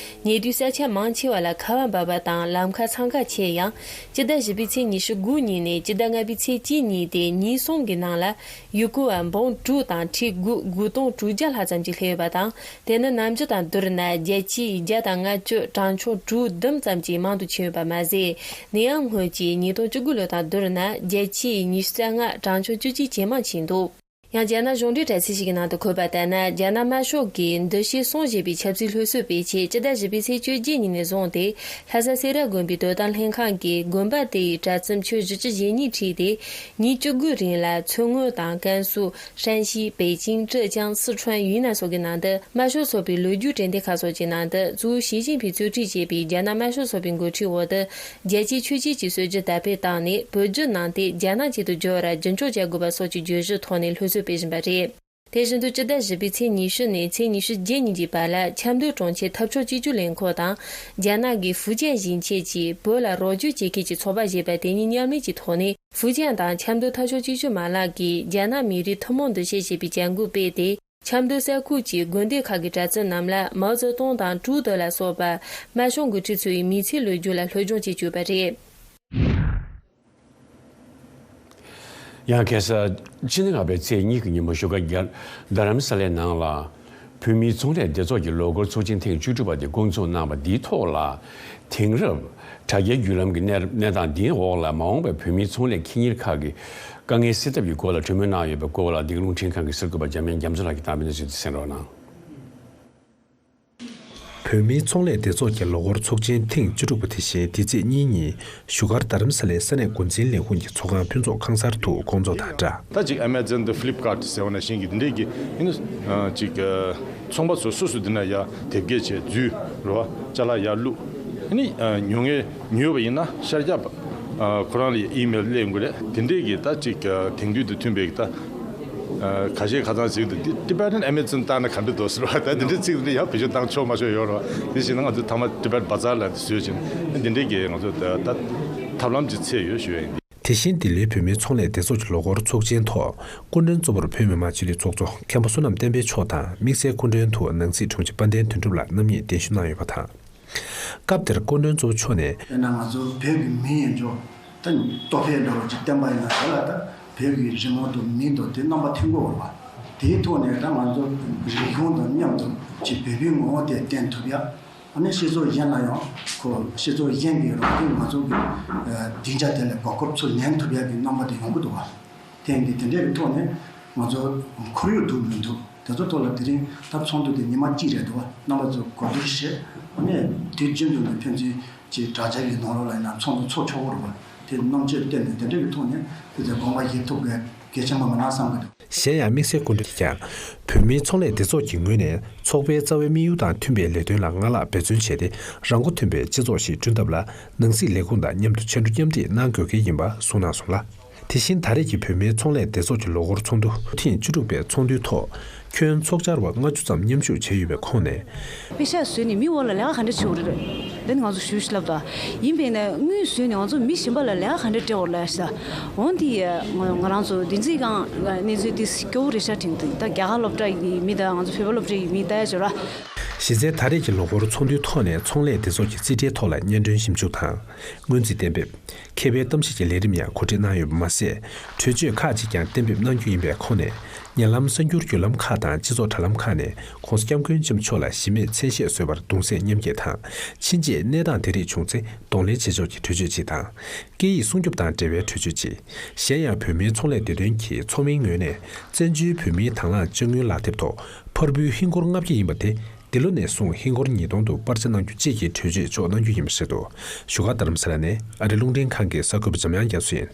ཉེ་དུས་ས་ཆ་མང་ཆེ་བ་ལ་ཁ་བ་འབབ་པ་དང་ལམ་ཁ་འཚང་ཁ་ཆེ་ཡང་། སྤྱི་ཟླ་བཞི་པའི་ཚེས་ཉི་ཤུ་དགུ་ཉིན་ནས་སྤྱི་ཟླ་ལྔ་པའི་ཚེས་གཅིག་ཉིན་ཏེ་ཉིན་གསུམ་གྱི་ནང་ལ། ཡུལ་སྐོར་བ་འབུམ་དྲུག་དང་ཁྲི་དགུ་དགུ་སྟོང་དྲུག་བརྒྱ་ལྷག་ཙམ་ཅིག་སླེབས་ཡོད་པ་དང་། དེ་ནི་ནམ་རྒྱུན་དང་བསྡུར་ན་བརྒྱ་ཆའི་བརྒྱ་དང་ལྔ་བཅུ་གྲངས་ཆུང་དྲུག་བདུན་ཙམ་གྱིས་མང་དུ་ཕྱིན་ཡོད་པ་མ་ཟད། ནད་ཡམས་སྔོན་གྱི་ཉིས་སྟོང་བཅུ་དགུ་ལོ་དང་བསྡུར་ན་བརྒྱ་ཆའི་ཉི་ཤུ་རྩ་ལྔ་གྲངས་ཆུང་བཅུ་གཅིག་ཇེ་མང་ཕྱིན་འདུག་ཡང་རྒྱ་ནག་གཞུང་འབྲེལ་དྲ་ཚིགས་ཤིག་གི་ནང་དུ་འཁོད་པ་ལྟར་ན། རྒྱ་ནག་དམར་ཤོག་གིས་འདུ་ཤེས་གསུམ་ཞེས་པའི་ཆབ་སྲིད་སློབ་གསོ་སྤེལ་ཆེད་སྤྱི་ཟླ་བཞི་པའི་ཚེས་བཅོ་བརྒྱད་ཉིན་ནས་བཟུང་སྟེ། ལྷ་ས་སེ་ར་དགོན་པའི་དོ་དམ་ལྷན་ཁང་གིས་དགོན་པ་དེ་ཡི་གྲྭ་བཙུན་ཆོས་བཞི་བཅུ་ཞེ་གཉིས་ཁྲིད་དེ། ཉིན་བཅུ་དགུའི་རིང་ལ་མཚོ་སྔོན་དང་ཀན་སུའུ། ཧྲན་ཞི། པེ་ཅིང་། ཀྲེ་ཅང་། སི་ཁྲོན། ཡུན་ནན་སོགས་ཀྱི་ནང་དུ། དམར་ཤོག་ཚོགས་པའི་ལོ་རྒྱུས་དྲན་རྟེན་ཁག་སོགས་ཀྱི་ནང་དུ། གཙོ་བོ་ཞི་ཅིན་ཕིང་གཙོས་ཁྲིད་བྱས་པའི་རྒྱ་ནག་དམར་ཤོག་ཚོགས་པའི་འགོ་ཁྲིད་འོག་ཏུ། རྒྱལ་གཅེས་ཆོས་གཅེས་ཀྱི་སྲོལ་རྒྱུན་དར་སྤེལ་བཏང་ནས། བོད་བརྒྱུད་ནང་བསྟན་རྒྱ་ནག་ཅིག་ཏུ་འགྱུར་བར་རྒྱུན་འཁྱོངས་བྱ་དགོས་པ་སོགས་ཀྱི་བརྗོད་གཞིའི་ཐོག་ནས་སློབ་གསོ་སྤེལ་བཞིན་པ་རེད། དེ་བཞིན་དུ། སྤྱི་ཟླ་བཞི་པའི་ཚེས་ཉི་ཤུ་ནས་ཚེས་ཉི་ཤུ་བརྒྱད་ཉིན་གྱི་བར་ལ། ཆབ་མདོ་གྲོང་ཁྱེར་འཐབ་ཕྱོགས་གཅིག་གྱུར་ལས་ཁུངས་དང་། རྒྱ་ནག་གི་ཧྥུ་ཅན་ཞིང་ཆེན་གྱིས་བོད་ལ་རོགས་སྐྱོར་བྱེད་མཁན་གྱི་ཚོགས་པ་ཞེས་པ་དེ་གཉིས་མཉམ་ལས་ཀྱི་ཐོག་ནས། ཧྥུ་ཅན་དང་ཆབ་མདོ་འཐབ་ཕྱོགས་གཅིག་གྱུར་མ་ལག་གིས་རྒྱ་ནག་མི་རིགས་ཐུན་མོང་འདུ་ཤེས་ཞེས་པའི་བྱ་འགུལ་སྤེལ་ཏེ། ཆབ་མདོ་ས་ཁུལ་གྱི་དགོན་སྡེ་ཁག་གི་གྲྭ་བཙུན་རྣམས་ལ་མའོ་ཙེ་ཏུང་དང་ཀྲུའུ་ཏེ་ལ་སོགས་པ་དམར་གཞུང་གིས་ཁྲིད་ཚུལ་བའི་མི་ཚེའི་ལོ་རྒྱུས་ལ་སློབ་སྦྱོང་བྱེད་བཅུག་པ་རེད། ཡང་ཁ་སང་ཕྱི་ཟླ་ལྔ་པའི་ཚེས་གཉིས་ཀྱི་ཉིན་མོ་བཞུགས་སྒར་རྡ་རམ་ས་ལའི་ནང་ལ། བོད་མིའི་ཚོང་ལས་སྡེ་ཚོགས་ཀྱི་ལོ་འཁོར་ཚོགས་ཆེན་ཐེངས་བཅུ་དྲུག་པ་དེ་བསྐོང་ཚོགས་གནང་བ་འདིའི་ཐོག་ལ། དེང་རབས་དྲ་རྒྱའི་བརྒྱུད་ལམ་གྱི་གནས་གནས་སྟངས་འདིའི་འོག་ལ་མ་འོངས་པའི་བོད་མིའི་ཚོང་ལས་ཁེ་གཉེར་ཁག་གི་དཀའ་ངལ་སེལ་ཐབས་ཀྱི་སྐོར་ལ་གྲོས་མོལ་གནང་ཡོད་པའི་སྐོར་ལ་འདི་ག་རླུང་འཕྲིན་ཁང་གི་གསར་འགོད་པ་འཇམ་དབྱངས་རྒྱ་མཚོ་ལགས་ཀྱིས་བཏང་བའི་གནས་ཚུལ་དེ་གསན་རོགས་གནང་། བོད་མིའི་ཚོང་ལས་སྡེ་ཚོགས་ཀྱི་ལོ་འཁོར་ཚོགས་ཆེན་ཐེངས་བཅུ་དྲུག་པ་དེ་བཞིན་འདི་ཚེས་གཉིས་ཉིན་བཞུགས་སྒར་རྡ་རམ་ས་ལའི་ས་གནས་འགོ་འཛིན་ལས་ཁུངས་ཀྱི་ཚོགས་ཁང་ཕུན་ཚོགས་ཁང་གསར་དུ་བསྐོང་ཚོགས་དང་སྦྲགས། ད་ཅིག་Amazon་དང་Flipkart་ཟེར་བ་ནང་བཞིན་གྱི་འདི་འདྲས་ཀྱི་ཡིན་ན་ཅིག་ཚོང་པ་ཚོ་སོ་སོ་འདི་ན་ཡ་དེབ་སྐྱེལ་བྱས་འཛུལ་རོ་ཅ་ལག་ཡར་བླུགས་ཨ་ནི་ཉོ་མཁན་ཉོས་པ་ཡིན་ན་ཤར་རྒྱག་པ་ཁོ་རང་ལ་ཨི་མེལ་སླེབས་དགོས་རེད། དེ་འདྲས་ཀྱི་ད་ཅིག་དེང་དུས་དང་མཐུན་པའི་ད་ཁ་ཤས་ཁ་ཚང་ཟིག་ཏུ་འདི་Tibetan Amazon་བཏང་ན་ག་འདྲ་འདུག་ཟེར་བ་ད་འདི་འདྲའི་ཚིག་འདི་ཡང་བེད་སྤྱོད་བཏང་ཆོག་མ་ཆོག་ཡོད་རེད་བ། དེ་བཞིན་ང་ཚོ་ཐ་མ་Tibet Bazaar་ལ་འདི་བཟོས་ཕྱིན་འདི་འདྲའི་གི་ང་ཚོ་ད་ད་ཐབས་ལམ་ཅིག་འཚོལ་ཡོད་ཞུ་ཡ་ཡིན། དེ་བཞིན་ལྡི་ལིའི་བོད་མིའི་ཚོང་ལས་སྡེ་ཚོགས་ཀྱི་ལོ་འཁོར་ཚོགས་ཆེན་ཐོག་སྐུ་མགྲོན་གཙོ་བོར་བོད་མི་མང་སྤྱི་འཐུས་ཚོགས་གཙོ་མཁན་པོ་བསོད་ནམས་བསྟན་འཕེལ་མཆོག་དང་དམིགས་བསལ་སྐུ་མགྲོན་དུ་ནང་སྲིད་དྲུང་ཆེ་དཔལ་ལྡན་དོན་གྲུབ་ལགས་རྣམ་གཉིས་གདན་ཞུ་གནང་ཡོད་པ་དང་། སྐབས་དེར་སྐུ་མགྲོན་གཙོ་བོ་མཆོག་ནས། དཔེར་ན་ང་ཚོ་བོད་ཀྱི་མི་ཡིན་ཆོག་ད་ལྟོ་ཕད་འདྲ་བོ་ཅིག་བསྟན་པ་ཡིན་ན་དེ་ལ་ད་བོད་ཀྱི་རི་མོ་དང་མིང་དང་དེ་རྣམ་པ་མཐུན་དགོས་པ། དེའི་ཐོག་ནས་ད་ང་ཚོ་རིག་གཞུང་དང་མཉམ་དུ་ཅིག་བོད་པའི་ངོ་བོ་དེ་བསྟན་ཐུབ་ཡ། ཨ་ནི་སྤྱི་ཚོགས་གཞན་ལ་ཡང་ཁོ་སྤྱི་ཚོགས་གཞན་གྱི་རང་བཞིན་ང་ཚོ་གི་སྡིངས་ཆ་དེ་ལ་གོ་སྐབས་ཚུར་ལེན་ཐུབ་ཡ་གི་རྣམ་པ་དེ་ཡོང་གི་འདུག་བ། དེ་ཡིན་དུས་དེ་འདྲའི་གི་ཐོག་ནས་ང་ཚོ་ཁོར་ཡུག་སྡུག་མི་འདུག་དེ་ཚོ་ཐོག་ལ་དེ་རིང་ད་ཚོགས་འདུ་དེ་ཉི་མ་གཅིག་རེད་འདུག་བ། རྣམ་པ་ཚོ་གོ་བསྡུར་བྱས་ཨ་ནི་དུས་རྒྱུན་དུ་ནས་ཕན་ཚུན་གྱི་དྲ་རྒྱ་གི་ནང་ལོགས་ལ་ཡིན་ན་ཚོགས་འདུ་ཚོགས་ཆོག་གི་རེད་བ། དེ་རྣམ་དཔྱོད་བསྟན་ནས་དེ་འདྲ་གི་ཐོག་ནས་དེ་ཚོ་དགོངས་པ་བཞེས་ཐུབ་དགོས་གལ་ཆེན་པོ་མིན་ན་བསམ་གི་འདུག་གཞན་ཡང་དམིགས་བསལ་སྐུ་མགྲོན་དེས་ཀྱང་བོད་མིའི་ཚོང་ལས་སྡེ་ཚོགས་ཀྱི་ངོས་ནས་ཚོགས་པའི་རྩ་བའི་དམིགས་ཡུལ་དང་མཐུན་པའི་ལས་དོན་ལ་སྔར་ལྷག་འབད་བརྩོན་བྱས་ཏེ་རང་མགོ་ཐོན་པའི་སྤྱི་ཚོགས་ཤིག་བསྐྲུན་ཐབས་ལ་ནང་སྲིད་ལས་ཁུངས་དང་མཉམ་དུ་ཕྱར་གྲུ་མཉམ་འདེགས་གནང་དགོས་གལ་ཡིན་པ་གསུངས་གནང་སོང་ལ། དེ་བཞིན་ད་རེས་ཀྱི་བོད་མིའི་ཚོང་ལས་སྡེ་ཚོགས་ཀྱི་ལོ་འཁོར་ཚོགས་འདུ་ཐེངས་བཅུ་དྲུག་པའི་ཚོགས་འདུའི་ཐོག་ཁྱོན་ཚོགས་བཅར་བ་ལྔ་བཅུ་ཙམ་མཉམ་ཞུགས་བྱས་ཡོད་པའི་ཁོངས་ནས། པེ་ཤག་བཟོས་ནས་མི་འོག་ལ་ལས་ཀ་ག་འདྲ་བྱེད་དགོས་རེད། འདི་ནི་ང་ཚོ་ཞུ་ཞིག་ལབ་དང་། ཡིན་པས་ན་དངུལ་བཟོས་ནས་ང་ཚོ་མི་གཞན་པ་ལ་ལས་ཀ་ག་འདྲ་སྤྲད་དགོས་ལབ་ཤག་འོན་ཏེ་ང་ང་རང་ཚོ་བདེན་ཚིག་ཁང་གནས་ཚུལ་དེ་སྐྱོ་བོ་རེད་ཤག་དྲན་འདུག་ད་རྒྱ་གར་སློབ་གྲྭ་ཡི་མི་དང་ང་ཚོ་བོད་པ་སློབ་གྲྭ་ཡི་མི་ལྟ་ཡ་བྱོས་ར། གཞི་རྩའི་ད་རེས་ཀྱི་ལོ་འཁོར་ཚོགས་འདུའི་ཐོག་ནས་ཚོང་ལས་སྡེ་ཚོགས་ཀྱི་རྩིས་ཁྲའི་ཐོག་ལ་སྙན་སྒྲོན་ཞིབ་འཇུག་དང་། སྔོན་རྩིས་གཏན་འབེབས། ཁེ་ཕན་གཏམ་བཤད་ཀྱི་ལས་རིམ་ཡང་གོ་སྒྲིག་གནང་ཡོད་པ་མ་ཟད། གྲོས་ཆོད་ཁག་ཅིག་ཀྱང་གཏན་འབེབས་གནང་རྒྱུ་ཡིན་པའི་ཁོངས་ནས། ཉེ་ལམ་གསར་འགྱུར་བརྒྱུད་ལམ་ཁག་དང་སྤྱི་ཚོགས་དྲ་ལམ་ཁག་ནས་༸གོང་ས་༸སྐྱབས་མགོན་ཆེན་པོ་མཆོག་ལ་གཞི་མེད་མཚན་ཤས་བཟོས་པར་གདུང་སེམས་མཉམ་སྐྱེད་དང་། ཕྱིན་ཆད་གནས་སྟངས་དེ་རིགས་བྱུང་ཚེ་གདོང་ལེན་བྱེད་ཕྱོགས་ཀྱི་གྲོས་ཆོད་ཅིག་དང་། སྐད་ཡིག་སྲུང་སྐྱོབ་དང་འབྲེལ་བའི་གྲོས་ཆོད་ཅིག་གཞན་ཡང་བོད་མིའི་ཚོང་ལས་བདེ་དོན་གྱིས་ཚོགས་མིའི་ངོས་ནས་བཙན་བྱོལ་བོད་མིའི་དང་བླངས་དཔྱ་དངུལ་ལག་དེབ་ཐོག་ཕར་འབུལ་ཧིན་སྒོར་ལྔ་བརྒྱ་ཡིན་པ་དེ། འདི་ལོ་ནས་བཟུང་ཧིན་སྒོར་ཉིས་སྟོང་དུ་སྤར་ཆ་གནང་རྒྱུ་བཅས་ཀྱི་གྲོས་ཆོད་འཇོག་གནང་རྒྱུ་ཡིན་པ་རེད་འདུག་བཞུགས་སྒར་རྡ་རམ་ས་ལ་ནས་ཨ་རི་རླུང་འཕྲིན་ཁང་གི་གསར་འགོད་པ་འཇམ་དབྱངས་རྒྱ་མཚོ་ཡིན།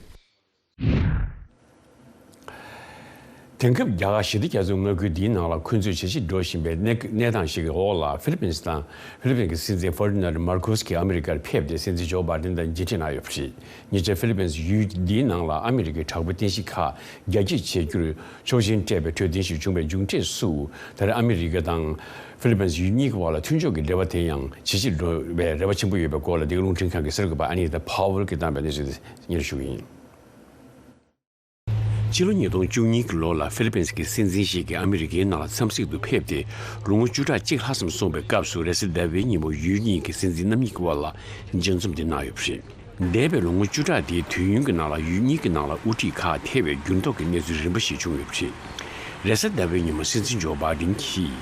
དེང་སྐབས་རྒྱ་གར་ཞི་བདེ་རྒྱ་མཚོའི་མངའ་ཁུལ་འདིའི་ནང་ལ་འཁོན་རྩོད་ཇེ་ཆེར་འགྲོ་བཞིན་པའི་གནས་གནས་སྟངས་ཤིག་གི་འོག་ལ་ཧྥི་ལི་པིན་དང་ཧྥི་ལི་པིན་གྱི་སྲིད་འཛིན་ཧྥར་ཏི་ནན་མར་ཁོ་སི་ཀྱིས་ཨ་མི་རི་ཀར་ཕེབས་ཏེ་སྲིད་འཛིན་ཇོ་བྷའི་ཌེན་དང་མཇལ་འཕྲད་གནང་ཡོད་པ་རེད། ཉེ་ཆར་ཧྥི་ལི་པིན་ཡུལ་འདིའི་ནང་ལ་ཨ་མི་རི་ཀའི་དྲག་པོའི་རྟེན་གཞི་ཁག་རྒྱ་སྐྱེད་བྱེད་རྒྱུར་ཆོག་མཆན་སྤྲད་པའི་གྲོས་མཐུན་ཞིག་བྱུང་བའི་མཇུག་འབྲས་སུ། ད་རེས་ཨ་མི་རི་ཀ་དང་ཧྥི་ལི་པིན་ཡུལ་གཉིས་ཀྱི་བར་ལ་མཐུན་ཕྱོགས་ཀྱི་འབྲེལ་བ་དེ་ཡང་ཇེ་ཆེར་འགྲོ་བའི་རེ་བ་ཆེན་པོ་ཡོད་པའི་སྐོར་ལ་འདི་ག་རླུང་འཕྲིན་ཁང་གི་གསར་འགོད་པ་ཨ་ནི་ཏཱ་ཕ་ཝེལ་གྱིས་བཏང་བའི་གནས་ཚུལ་དེ་སྙན་ཞུ་གི་ཡིན། ཕྱི་ལོ་ཉིས་སྟོང་བཅུ་གཉིས་ཀྱི་ལོ་ལ་ཧྥི་ལི་པིན་གྱི་སྲིད་འཛིན་ཞིག་གིས་ཨ་མི་རི་ཀའི་ནང་ལ་འཚམས་གཟིགས་དུ་ཕེབས་ཏེ་ལོ་ངོ་བཅུ་ཕྲག་གཅིག་ལྷག་ཙམ་སོང་བའི་སྐབས་སུ་རེས་གཟའ་ཟླ་བའི་ཉིན་མོ་ཡུལ་གཉིས་ཀྱི་སྲིད་འཛིན་རྣམ་གཉིས་ཀྱི་དབར་ལ་མཇལ་འཛོམས་དེ་གནང་ཡོད་པ་རེད། འདས་པའི་ལོ་ངོ་བཅུ་ཕྲག་དེའི་དུས་ཡུན་གྱི་ནང་ལ་ཡུལ་གཉིས་ཀྱི་ནང་ལ་དབུ་ཁྲིད་ཁག་ཐེ་བའི་འགྱུར་ལྡོག་གི་གནས་ཚུལ་རིམ་པ་ཞིག་བྱུང་ཡོད་པ་རེད། རེས་གཟའ་ཟླ་བའི་ཉིན་མོ་སྲིད་འཛིན་ཇོ་བྷའི་ཌེན་གྱིས་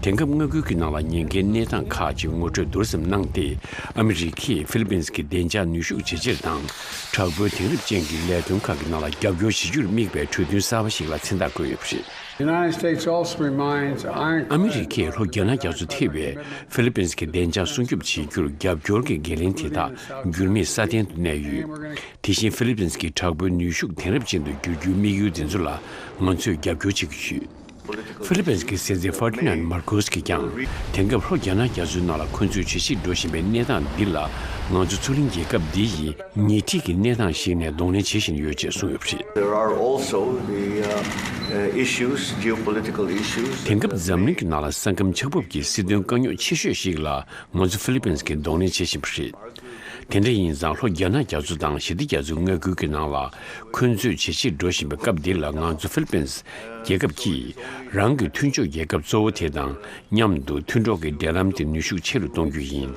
དེང་སྐབས་མངའ་ཁུལ་གྱི་ནང་ལ་ཉེན་ཁའི་གནས་སྟངས་ཁག་ཅིག་ངོ་སྤྲོད་བསྡུར་ཙམ་གནང་སྟེ། ཨ་མི་རི་ཀས་ཧྥི་ལི་པིན་གྱི་བདེ་འཇགས་ནུས་ཤུགས་ཇེ་ཆེར་དང་། དྲག་པོའི་དེང་རབས་ཅན་གྱི་ལས་དོན་ཁག་གི་ནང་ལ་རྒྱབ་སྐྱོར་བྱེད་རྒྱུར་དམིགས་པའི་གྲོས་མཐུན་གསར་པ་ཞིག་ལ་མཚན་རྟགས་བཀོད་ཡོད་པ་རེད། The United States also reminds Iron ཨ་མི་རི་ཀས་ལྷོ་རྒྱ་ནག་རྒྱ་མཚོ་ཐེ་བའི་ཧྥི་ལི་པིན་གྱི་བདེ་འཇགས་སྲུང་སྐྱོབ་བྱེད་རྒྱུར་རྒྱབ་སྐྱོར་གྱི་འགན་ལེན་དེ་དག་འགྱུར་མེད་སྲ་བརྟན་དུ་གནས་ཡོད། དེ་བཞིན་ཧྥི་ལི་པིན་གྱི་དྲག་པོའི་ནུས་ཤུགས་དེང་རབས་ཅན་དུ་བསྒྱུར་རྒྱུའི་དམིགས་ཡུལ་དེ་ཚོ་ལ་ང་ཚོས་རྒྱབ་སྐྱོར་བྱེད་ཀྱི་ཡོད། ཧྥི་ལི་པིན་གྱི་སྲིད་འཛིན་ཧྥར་ཏི་ནན་མར་ཁོ་སི་གིས་ཀྱང་དེང་སྐབས་ལྷོ་རྒྱ་ནག་རྒྱ་མཚོའི་ནང་ལ་འཁོན་རྩོད་ཇེ་ཆེར་འགྲོ་བཞིན་པའི་གནས་སྟངས་འདི་ལ་ང་ཚོ་མཚོ་གླིང་རྒྱལ་ཁབ་འདི་ཡིས་ཉེ་འཁྲིས་ཀྱི་གནས་སྟངས་ཤིག་ནས་གདོང་ལེན་བྱེད་བཞིན་ཡོད་ཅེས་གསུངས་ཡོད་པ་རེད། There are also the uh, uh, issues, geopolitical issues. དེང་སྐབས་འཛམ་གླིང་གི་ནང་ལ་ས་ཁམས་ཆགས་བབ་ཀྱི་སྲིད་དོན་དཀའ་རྙོག་ཆེ་ཤོས་ཤིག་ལ་ང་ཚོ་ཧྥི་ལི་པིན་གྱིས་གདོང་ལེན་བྱེད་བཞིན་པ་རེད། དེ་འདྲ་ཡིན་ཙང་ལྷོ་རྒྱ་ནག་རྒྱ་མཚོ་དང་ཞི་བདེ་རྒྱ་མཚོའི་མངའ་ཁུལ་གྱི་ནང་ལ་འཁོན་རྩོད་ཇེ་ཆེར་འགྲོ་བཞིན་པའི་སྐབས་འདི་ལ་ང་ཚོ་ཧྥི་ལི་པིན་རྒྱལ་ཁབ་ཀྱིས་རང་གི་མཐུན་ཕྱོགས་རྒྱལ་ཁབ་གཙོ་བོ་དེ་དང་མཉམ་དུ་མཐུན་གྲོགས་ཀྱི་འབྲེལ་ལམ་དེ་ནུས་ཤུགས་ཆེ་རུ་གཏོང་རྒྱུ་ཡིན།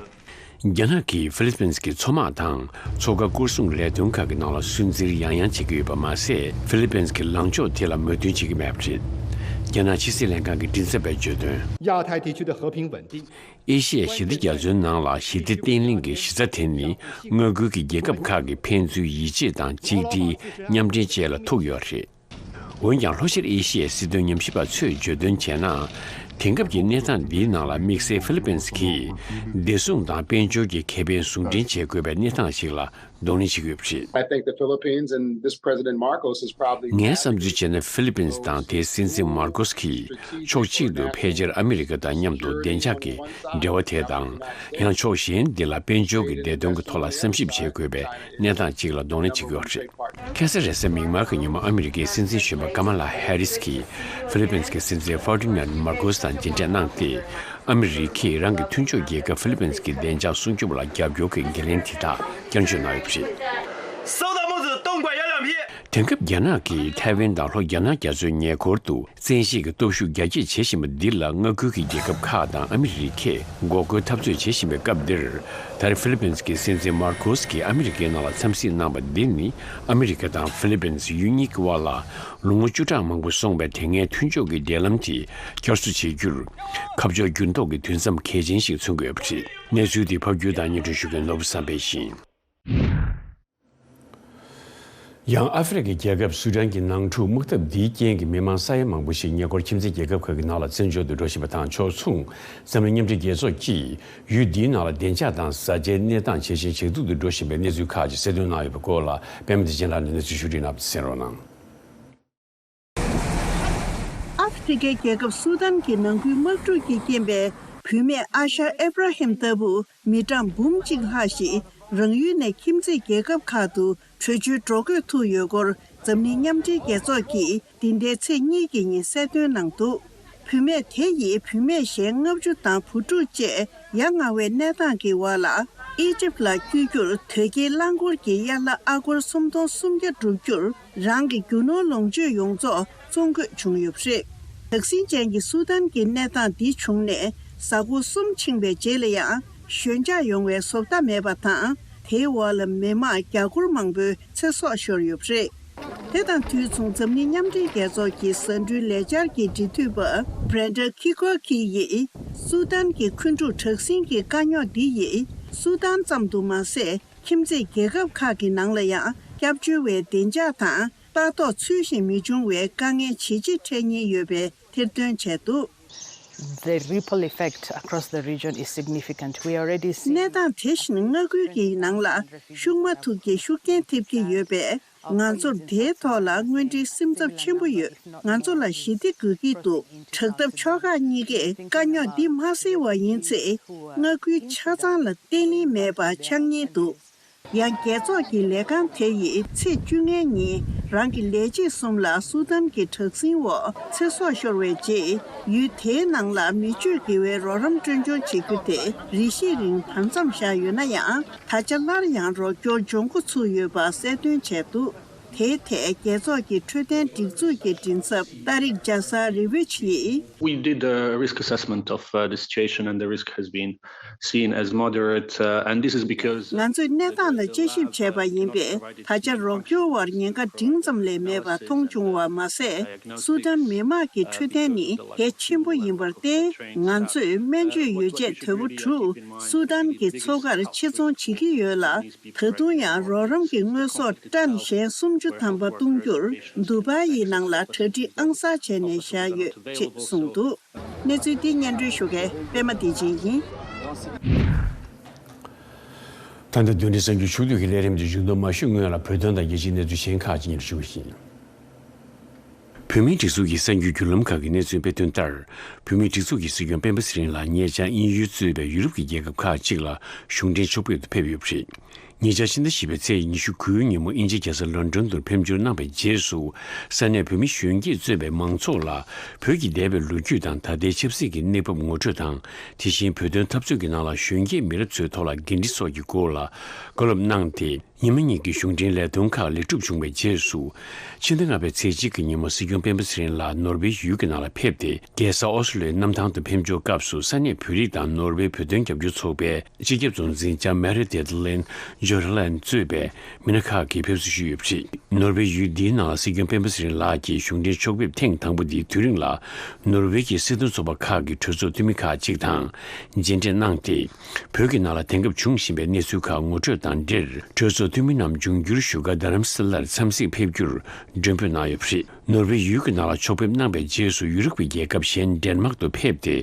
རྒྱ་ནག་གིས་ཧྥི་ལི་པིན་གྱི་མཚོ་དམག་དང་མཚོ་ཁ་སྐོར་སྲུང་ལས་དོན་ཁག་གི་ནང་ལ་སུན་གཙེར་ཡང་ཡང་བྱེད་ཀྱི་ཡོད་པ་མ་ཟད། ཧྥི་ལི་པིན་གྱི་ལངས་ཕྱོགས་དེ་ལ་མོས་མཐུན་བྱེད་ཀྱི་མེད་པ་རེད། རྒྱ་ནག་ཕྱི་སྲིད་ལྷན་ཁང་གི་མགྲིན་ཚབ་པས་བརྗོད་དོན། 亚太地区的和平稳定 ཨེ་ཤི་ཡའི་ཞི་བདེ་རྒྱ་མཚོའི་ནང་ལ་ཞི་བདེ་བརྟན་ལྷིང་གི་གཞི་རྩ་དེ་ནི་མངའ་ཁུལ་གྱི་རྒྱལ་ཁབ་ཁག་གི་ཕན་ཚུན་ཡིད་ཆེས་དང་གཅིག་སྒྲིལ་མཉམ་འབྲེལ་བཅས་ལ་ཐུག་ཡོད་རེད། འོན་ཀྱང་ལྷོ་ཤར་ཨེ་ཤི་ཡའི་སྲིད་དོན་ཉམས་ཞིབ་པ་ཚོས་བརྗོད་དོན་བྱས་ན། དེང་སྐབས་ཀྱི་གནས་སྟངས་འདིའི་ནང་ལ་དམིགས་བསལ་ཧྥི་ལི་པིན་གྱིས་བདེ་སྲུང་དང་དཔལ་འབྱོར་གྱི་ཁེ་ཕན་ཟུང་འབྲེལ་བྱེད་དགོས་པའི་གནས་སྟངས་ཤིག་ལ་གདོང་ལེན་བྱེད་ཀྱི་ཡོད་པ་རེད། I think the Philippines and this President Marcos is probably ངའི་བསམ་ཚུལ་བྱས་ན་ཧྥི་ལི་པིན་དང་དེའི་སྲིད་འཛིན་མར་ཀོས་ཀྱིས་ཕྱོགས་གཅིག་ཏུ་ཕལ་ཆེར་ཨ་མི་རི་ཀ་དང་མཉམ་དུ་བདེ་འཇགས་ཀྱི་འབྲེལ་བ་དེ་དང་། ཡང་ཕྱོགས་གཞན་འདི་ལ་དཔལ་འབྱོར་གྱི་བདེ་དོན་གྱི་ཐོག་ལ་བསམ་ཞིབ་བྱེད་དགོས་པའི་གནས་སྟངས་གཅིག་ལ་གདོང་ལེན་བྱེད་ཀྱི་ཡོད་པ་རེད། ཁ་སང་རེས་གཟའ་མིག་དམར་གྱི་ཉིན་མོ་ཨ་མི་རི་ཀའི་སྲིད་འཛིན་གཞོན་པ་ཀ་མ་ལ་ཧེ་རིས་ཀྱིས་ཧྥི་ལི་པིན་གྱི་སྲིད་འཛིན་ཧྥར་ཏི་ནན་མར་ཀོས་དང་མཇལ་འཕྲད་གནང་སྟེ། ཨ་མི་རི་ཀས་རང་གི་མཐུན་ཕྱོགས་རྒྱལ་ཁབ་ཧྥི་ལི་པིན་གྱི་བདེ་འཇགས་སྲུང་སྐྱོབ་ལ་རྒྱབ་སྐྱོར་གྱི་འགན་ལེན་དེ་དག་བསྐྱར་བརྗོད་གནང་ཡོད་པ་རེད། 收到木子，东莞幺两批。 དེང་སྐབས་རྒྱ་ནག་གིས་ཐའེ་ཝན་དང་ལྷོ་རྒྱ་ནག་རྒྱ་མཚོའི་ཉེ་འཁོར་དུ་བཙན་ཤེད་ཀྱི་སྟོབས་ཤུགས་རྒྱ་སྐྱེད་བྱེད་བཞིན་པ་འདི་ལ་མངའ་ཁུལ་གྱི་རྒྱལ་ཁབ་ཁག་དང་ཨ་མི་རི་ཀས་འགོག་རྒོལ་འཐབ་རྩོད་བྱེད་བཞིན་པའི་སྐབས་འདིར། ད་རེས་ཧྥི་ལི་པིན་གྱི་སྲིད་འཛིན་མར་ཀོས་ཀྱིས་ཨ་མི་རི་ཀའི་ནང་ལ་འཚམས་གཟིགས་གནང་བ་འདི་ནི་ཨ་མི་རི་ཀ་དང་ཧྥི་ལི་པིན་ཡུལ་གཉིས་ཀྱི་དབར་ལ་ལོ་ངོ་བཅུ་ཕྲག་མང་པོ་སོང་བའི་དེ་སྔའི་མཐུན་ཕྱོགས་ཀྱི་འབྲེལ་ལམ་དེ་བསྐྱར་གསོ་བྱེད་རྒྱུར་ཁ་ཕྱོགས་འགྱུར་ལྡོག་གི་དུས་མཚམས་གལ་ཆེན་ཞིག་མཚོན་དགོས་པ་རེད། གནས་ཚུལ་འདི་ཕབ་སྒྱུར་དང་སྙན་སྒྲོན་ཞུ་མཁན་ནོར་བུ་བསམ་འཕེལ་ཡིན། ཡང་ཨ་ཧྥེ་རི་ཁའི་རྒྱལ་ཁབ་སུ་ཌན་གྱི་ནང་འཁྲུག་དམག་འཐབ་འདིའི་རྐྱེན་གྱིས་མི་མང་ས་ཡ་མང་པོ་ཞིག་ཉེ་འཁོར་ཁྱིམ་མཚེས་རྒྱལ་ཁབ་ཁག་གི་ནང་ལ་བཙན་བྱོལ་དུ་འགྲོ་བཞིན་པ་དང་ཕྱོགས་མཚུངས། འཛམ་གླིང་མཉམ་འབྲེལ་རྒྱལ་ཚོགས་ཀྱིས་ཡུལ་འདིའི་ནང་ལ་བདེ་འཇགས་དང་བཟའ་བཅའི་གནས་སྟངས་ཇེ་ཞན་ཇེ་སྡུག་ཏུ་འགྲོ་བཞིན་པའི་གནས་ཚུལ་ཁག་ཅིག་གསལ་སྟོན་གནང་ཡོད་པའི་སྐོར་ལ་པད་མ་བདེ་ཆེན་ལགས་ནས་གནས་ཚུལ་ཞིབ་ཕྲ་གནང་བ་གསན་རོགས་གནང་། ཨ་ཧྥེ་རི་ཁའི་རྒྱལ་ཁབ་སུ་དཱན་གྱི་ནང་ཁུལ་དམག་འཁྲུག་གི་རྐྱེན་པས། བུད་མེད་ཨ་ཤ་ཨེབ་ར་ཧིམ་ལྟ་བུ་མི་གྲངས་འབུམ་གཅིག་ལྷག་ཞིག་རང་ཡུལ་ནས་ཁྱིམ་མཚེས་རྒྱལ་ཁབ་ཁག་ཏུ་བྲོས་བྱོལ་འགྲོ་དགོས་ཐུག་ཡོད་སྐོར། འཛམ་གླིང་མཉམ་འབྲེལ་རྒྱལ་ཚོགས་ཀྱིས་འདི་ཟླའི་ཚེས་གཉིས་ཀྱི་ཉིན་གསལ་སྟོན་གནང་འདུག་བུད་མེད་དེ་ཡིས་བུད་མེད་གཞན་ལྔ་བཅུ་དང་བུ་ཕྲུག་བཅས་ཡ་ང་བའི་གནས་སྟངས་ཀྱི་འོག་ལ། ཨི་ཇིབ་ལ་བསྐྱོད་རྒྱུར་དོས་སྐྱེལ་རླངས་འཁོར་གྱི་གཡར་ལྷ་ཨ་སྒོར་སུམ་སྟོང་སུམ་བརྒྱ་བསྒྲུབ་རྒྱུར། རང་གི་རྒྱུ་ནོར་ལོངས་སྤྱོད་ཡོངས་རྫོགས་བཙོང་དགོས་བྱུང་ཡོད་པ་རེད། དག་ཟིན་ཅན་གྱི་སུ་དཱན་གྱི་གནས་སྟངས་འདི་བྱུང་ནས་གཟའ་འཁོར་གསུམ་ཕྱིན་པའི་རྗེས་ལ་ཡང་ཞོད་འཇགས་ཡོང་བའི་བཟོ་ལྟ་མེད་པ་དང་། དེའི་འོག་ལ་མི་མང་བརྒྱ་སྐོར་མང་པོའི་ཚེ་སྲོག་ཤོར་ཡོད་པ་རེད། དེ་དང་དུས་མཚུངས་འཛམ་གླིང་མཉམ་འབྲེལ་རྒྱལ་ཚོགས་ཀྱི་ཟ་འབྲུའི་ལས་འཆར་གྱི་འབྲེལ་མཐུད་པ་བྷི་རེན་ཌ་ཁི་ཀོ་ཁི་ཡིས། སུ་དཱན་གྱི་འཁོན་འཁྲུག་དྲག་ཟིང་གི་དཀའ་རྙོག་འདི་ཡིས་སུ་དཱན་ཙམ་དུ་མ་ཟད། ཁྱིམ་མཚེས་རྒྱལ་ཁབ་ཁག་གི་ནང་ལ་ཡང་སྐྱབས་བཅོལ་བའི་བདེ་འཇགས་དང་ལྟ་རྟོག་ཚུལ་བཞིན་མི་འབྱུང་བའི་དཀའ་ངལ་ཇེ་ཆེ་འཕྲད་ཉེན་ཡོད་པའི་ཐེར་འདོན་བྱས་འདུག The ripple effect across the region is significant. We already see གནས་སྟངས་དེ་བཞིན་མངའ་ཁུལ་གྱི་ནང་ལ་ཤུགས་མ་ཐུག་གི་ཤུགས་རྐྱེན་ཐེབས་ཀྱི་ཡོད་པས། ང་ཚོར་དེའི་ཐོག་ལ་དངོས་འབྲེལ་སེམས་འཚབ་ཆེན་པོ་ཡོད། ང་ཚོ་ལ་ཞི་བདེ་དགོས་ཀྱི་འདུག་དྲག་འཐབ་ཕྱོགས་ཁག་གཉིས་ཀས་དཀའ་རྙོག་འདི་མ་སེལ་བ་ཡིན་ཚེ། མངའ་ཁུལ་ཆ་ཚང་ལ་བརྟན་ལྷིང་མེད་པ་ཆགས་ཉེན་འདུག་ཡང་རྒྱལ་ཚོགས་ཀྱི་ལས་ཁང་དེ་ཡིས་ཚེས་བཅོ་ལྔའི་ཉིན་རང་གི་ལས་བྱེད་གསུམ་ལ་སུ་དཱན་གྱི་དྲག་ཟིང་འོག་ཚེ་སྲོག་ཤོར་བའི་རྗེས། ཡུལ་དེའི་ནང་ལ་མི་སྤྱོད་དགེ་བའི་རོགས་རམ་སྤྲོད་སྦྱོར་བྱེད་རྒྱུ་དེ་རེ་ཞིག་རིང་བར་མཚམས་བཞག་ཡོད་ན་ཡང་། ད་ཆ་སླར་ཡང་རོགས་སྐྱོར་འབྱུང་འགོ་ཚུགས་ཡོད་པ་གསལ་སྟོན་བྱས་འདུག་དེའི་ཐད་རྒྱལ་ཚོགས་ཀྱི་འཕྲོད་བསྟེན་སྒྲིག་འཛུགས་ཀྱི་མགྲིན་ཚབ་ཏཱ་རིག་ཇཱ་ས་རི་བྷིཆ་ཡིས། We did a risk assessment of uh, the situation, and the risk has been seen as moderate, uh, and this is because ང་ཚོས་གནས་སྟངས་ལ་དཔྱད་ཞིབ་བྱས་པ་ཡིན་པས། ད་ཆ་རོགས་སྐྱོར་བར་ཉེན་ཁ་འབྲིང་ཙམ་ལས་མེད་པ་མཐོང་བྱུང་བ་མ་ཟད། སུ་དཱན་མི་དམངས་ཀྱི་འཕྲོད་བསྟེན་ནི་གལ་ཆེན་པོ་ཡིན་པར་བརྟེན། ང་ཚོས་སྨན་བཅོས་ཡོ་བྱད་དོད་པོ་དྲུག་སུ་དཱན་གྱི་མཚོ་ཁར་ཕྱིར་ཚོང་བྱེད་ཀྱི་ཡོད་ལ། ད་དུང་ཡང་རོགས་རམ་གྱི་དངོས་ཟོག་ཊོན་གཞན་སུམ་ཅུ་ཐམ་པ་གཏོང་རྒྱུར་དུ་བྷ་ཡི་ནང་ལ་གྲ་སྒྲིག་ཨང་གསར་བྱས་ནས་བཞག་ཡོད་ཅེས་གསུངས་འདུག་གནས་ཚུལ་འདི་སྙན་སྒྲོན་ཞུ་མཁན་པད་མ་བདེ་ཆེན་ཡིན། ད་ལྟ་བདུན་ཕྲག་གསར་འགྱུར་ཕྱོགས་བསྡུས་ཀྱི་ལས་རིམ་དེ་མཇུག་བསྡོམས་མ་ཞུས་སྔོན་ལ་བོད་དོན་དང་རྒྱལ་སྤྱིའི་གནས་ཚུལ་གཞན་ཁག་ཅིག་སྙན་སྒྲོན་ཞུ་བ་ཡིན། བོད་མིའི་སྒྲིག་འཛུགས་ཀྱི་གསར་འགྱུར་བརྒྱུད་ལམ་ཁག་གི་གནས་ཚུལ་སྤེལ་དོན་ལྟར། བོད་མིའི་སྒྲིག་འཛུགས་ཀྱི་སྲིད་སྐྱོང་སྤེན་པ་ཚེ་རིང་ལགས་ཉེ་ཆར་དབྱིན་ཡུལ་གཙོས་པའི་ཡུ་རོབ་ཀྱི་རྒྱལ་ཁབ་ཁག་ཅིག་ལ་གཞུང་འབྲེལ་ཕྱོགས་ཕེབས་དུ་ཕེབས་ཡོད་པ་རེད། ཉེ་ཆར་ཕྱི་ཟླ་བཞི་པའི་ཚེས་ཉི་ཤུ་དགུའི་ཉིན་མོ་དབྱིན་ཇིའི་རྒྱལ་ས་ལོན་ཌོན་དུ་ཕེབས་འབྱོར་གནང་བའི་རྗེས་སུ། ས་གནས་བོད་མི་གཞོན་སྐྱེས་གཙོས་པའི་མང་ཚོགས་ལ་བོད་ཀྱི་འདས་པའི་ལོ་རྒྱུས་དང་ད་ལྟའི་ཆབ་སྲིད་ཀྱི་གནས་བབ་ངོ་སྤྲོད་དང་། དེ་བཞིན་བོད་དོན་འཐབ་རྩོད་ཀྱི་ནང་ལ་གཞོན་སྐྱེས་མི་རབས་ཚོའི་ཐོག་ལ་འགན་འཁྲི་སོགས་ཀྱི་སྐོར་ལ་བཀའ་སློབ་གནང་སྟེ། ཉི་མ་གཉིས་ཀྱི་གཞུང་འབྲེལ་ལས་དོན་ཁག་ལེགས་གྲུབ་བྱུང་བའི་རྗེས་སུ། ཕྱི་ཟླ་ལྔ་པའི་ཚེས་གཅིག་གི་ཉིན་མོ་སྲིད་སྐྱོང་སྤེན་པ་ཚེ་རིང་ལགས་ནོར་ཝེ་ཡུལ་གྱི་ནང་ལ་ཕེབས་ཏེ། རྒྱལ་ས་ཨོ་སི་ལོའི་གནམ་ཐང་དུ་ཕེབས་འབྱོར་སྐབས་སུ་ས་གནས་བོད་རིགས་དང་ནོར་ཝེ་བོད་དོན་རྒྱབ་སྐྱོར་ཚོགས་པའི་སྤྱི་ཁྱབ་གཙོ་འཛིན་ལྕམ་མེ་རི་ཏེ་ལིན་ཇོ་རི་ལན་གཙོས་པའི་མི་སྣ་ཁག་གིས་ཕེབས་བསུ་ཞུས་ཡོད་པ་རེད། ནོར་ཝེ་ཡུལ་འདིའི་ནང་ལ་སྲིད་སྐྱོང་སྤེན་པ་ཚེ་རིང་ལགས་ཀྱི་གཞུང་འབྲེལ་ཕྱོགས་ཕེབས་ཐེངས་དང་པོ་འདིའི་དུས་རིང་ལ། ནོར་ཝེ་གྱི་སྲིད་དོན་ཚོགས་པ་ཁག་གི་གྲོས་ཚོགས་འཐུས་མི་ཁག་ཅིག་དང་མཇལ་འཕྲད་གནང་སྟེ། བོད་ཀྱི་ནང་ལ་དེང་སྐབས་འབྱུང་བཞིན་པའི་གནས་ཚུལ་ཁག་ངོ་སྤྲོད་དང་འབྲེལ། གྲོས་ཚོགས་འཐུས་མི་རྣམས་འབྱུང་འགྱུར་བཞུགས་སྒར་རྡ་རམ་ས་ལར་འཚམས་གཟིགས་ཕེབས་རྒྱུར་མགྲོན་འབོད་གནང་ཡོད་པ་རེད། ནོར་ཝེ་ཡུལ་གྱི་ནང་ལ་ཕྱོགས་ཕེབས་གནང་བའི་རྗེས་སུ། ཡུ་རོབ་ཀྱི་རྒྱལ་ཁབ་གཞན་ཌེན་མག་ཏུ་ཕེབས་ཏེ།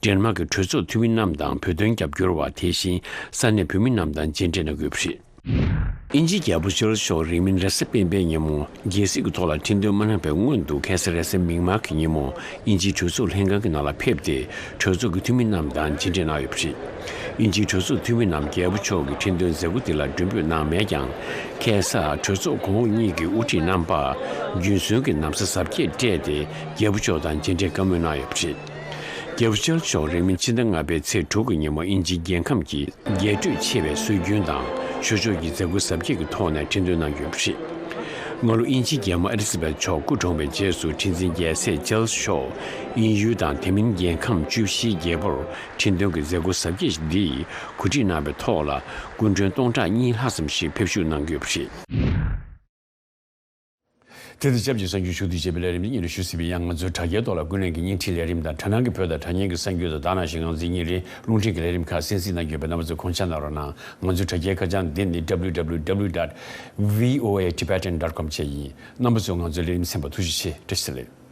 ཌེན་མག་གི་གྲོས་ཚོགས་འཐུས་མི་རྣམས་དང་བོད་དོན་རྒྱབ་སྐྱོར་བ། དེ་བཞིན་ས་གནས་བོད་མི་རྣམས་དང་མཇལ་འཕྲད་གནང་གི་ཡོད་པ་རེད། དབྱིན་ཇིའི་རྒྱལ་པོ་ཆར་ལི་ཆགས་རིང་མིན་རེས་གཟའ་སྤེན་པའི་ཉིན་མོ་རྒྱལ་སྲིད་ཀྱི་ཐོག་ལ་ཁྲི་འདོན་མ་གནང་བའི་སྔོན་དུ། ཁ་སང་རེས་གཟའ་མིག་དམར་གྱི་ཉིན་མོ་དབྱིན་ཇིའི་གྲོས་ཚོགས་ལྷན་ཁང་གི་ནང་ལ་ཕེབས་ཏེ། གྲོས་ཚོགས་ཀྱི་འཐུས་མི་རྣམས་དང་མཇལ་འཕྲད་གནང་ཡོད་པ་རེད། དབྱིན་ཇིའི་གྲོས་ཚོགས་འཐུས་མི་རྣམས་རྒྱལ་པོ་མཆོག་གི་ཁྲི་འདོན་མཛད་སྒོ་དེ་ལ་མགྲོན་འབོད་གནང་མེད་ཀྱང་། ཁ་སང་གྲོས་ཚོགས་གོང་འོག་གཉིས་ཀྱི་དབུ་ཁྲིད་རྣམ་པ་རྒྱུན་སྲོལ་གྱི་ན་བཟའ་གཟབ་རྒྱས་སྤྲས་ཏེ། རྒྱལ་པོ་མཆོག་དང་མཇལ་འཕྲད་བཀའ་མོལ་གནང་ཡོད་པ་རེད། རྒྱལ་པོ་ཆར་ལི་མཆོག་རིང་མིན་ཕྱི་ཟླ་ལྔ་པའི་ཚེས་དྲུག་གི་ཉིན་མོ་དབྱིན་ཇིའི་རྒྱལ་ཁམས་ཀྱི་རྒྱས་སྤྲོས་ཆེ་བའི་སྲོལ་རྒྱུན་དང་ཆོས་ཕྱོགས་ཀྱི་མཛད་སྒོ་གཟབ་རྒྱས་ཀྱི་ཐོག་ནས་ཁྲི་འདོན་གནང་ཡོད་པ་རེད། སྔ་ལོ་དབྱིན་ཇིའི་རྒྱལ་མོ་ཨེ་ལི་ཛ་བེད་མཆོག་སྐུ་གྲོངས་པའི་རྗེས་སུ། ཁྲི་འཛིན་རྒྱལ་སྲས་ཆར་ལི་མཆོག་དབྱིན་ཡུལ་དང་དེ་མིན་རྒྱལ་ཁམས་བཅུ་བཞིའི་རྒྱལ་པོར་ཁྲི་འདོན་གྱི་མཛད་སྒོ་གཟབ་རྒྱས་འདི་གོ་སྒྲིག་གནང་བའི་ཐོག་ལ། སྐུ་མགྲོན་སྟོང་ཕྲག་གཉིས་ལྷག་ཙམ་ཞིག་ཕེབས་ཞུགས་གནང་གི་ཡོད་པ་རེད། དེ་དང་ཆབས་ཅིག་གསར་འགྱུར་ཞུ་གཏུག་བྱེད་པའི་ལས་རིམ་འདི་སྙན་སྒྲོན་ཞུ་ཟིན་པ་ཡིན། ང་ཚོའི་དྲ་རྒྱའི་ཐོག་ལ་ཀུན་གླེང་གི་བརྙན་འཕྲིན་ལས་རིམ་དང་། དྲ་སྣང་གི་བོད་དང་དྲ་བརྙན་གྱི་གསར་འགྱུར་དང་། ད་ནང་བཞིན་ང་ཚོའི་བརྙན་རིས་རླུང་འཕྲིན་གྱི་ལས་རིམ་ཁག་གསན་གཟིགས་གནང་རྒྱུ་ཡོད་པས། རྣམ་པ་ཚོས་དགོངས་འཇགས་གནང་རོགས་གནང་། ང་ཚོའི་དྲ་རྒྱའི་ཁ་བྱང་འདི་ནི་W W W dot V O A Tibetan dot com བཅས་ཡིན། རྣམ་པ་ཚོས་ང་ཚོའི་ལས་རིམ་གསན་པར་ཐུགས་རྗེ་ཆེ། བཀྲ་ཤིས་བདེ་ལེགས།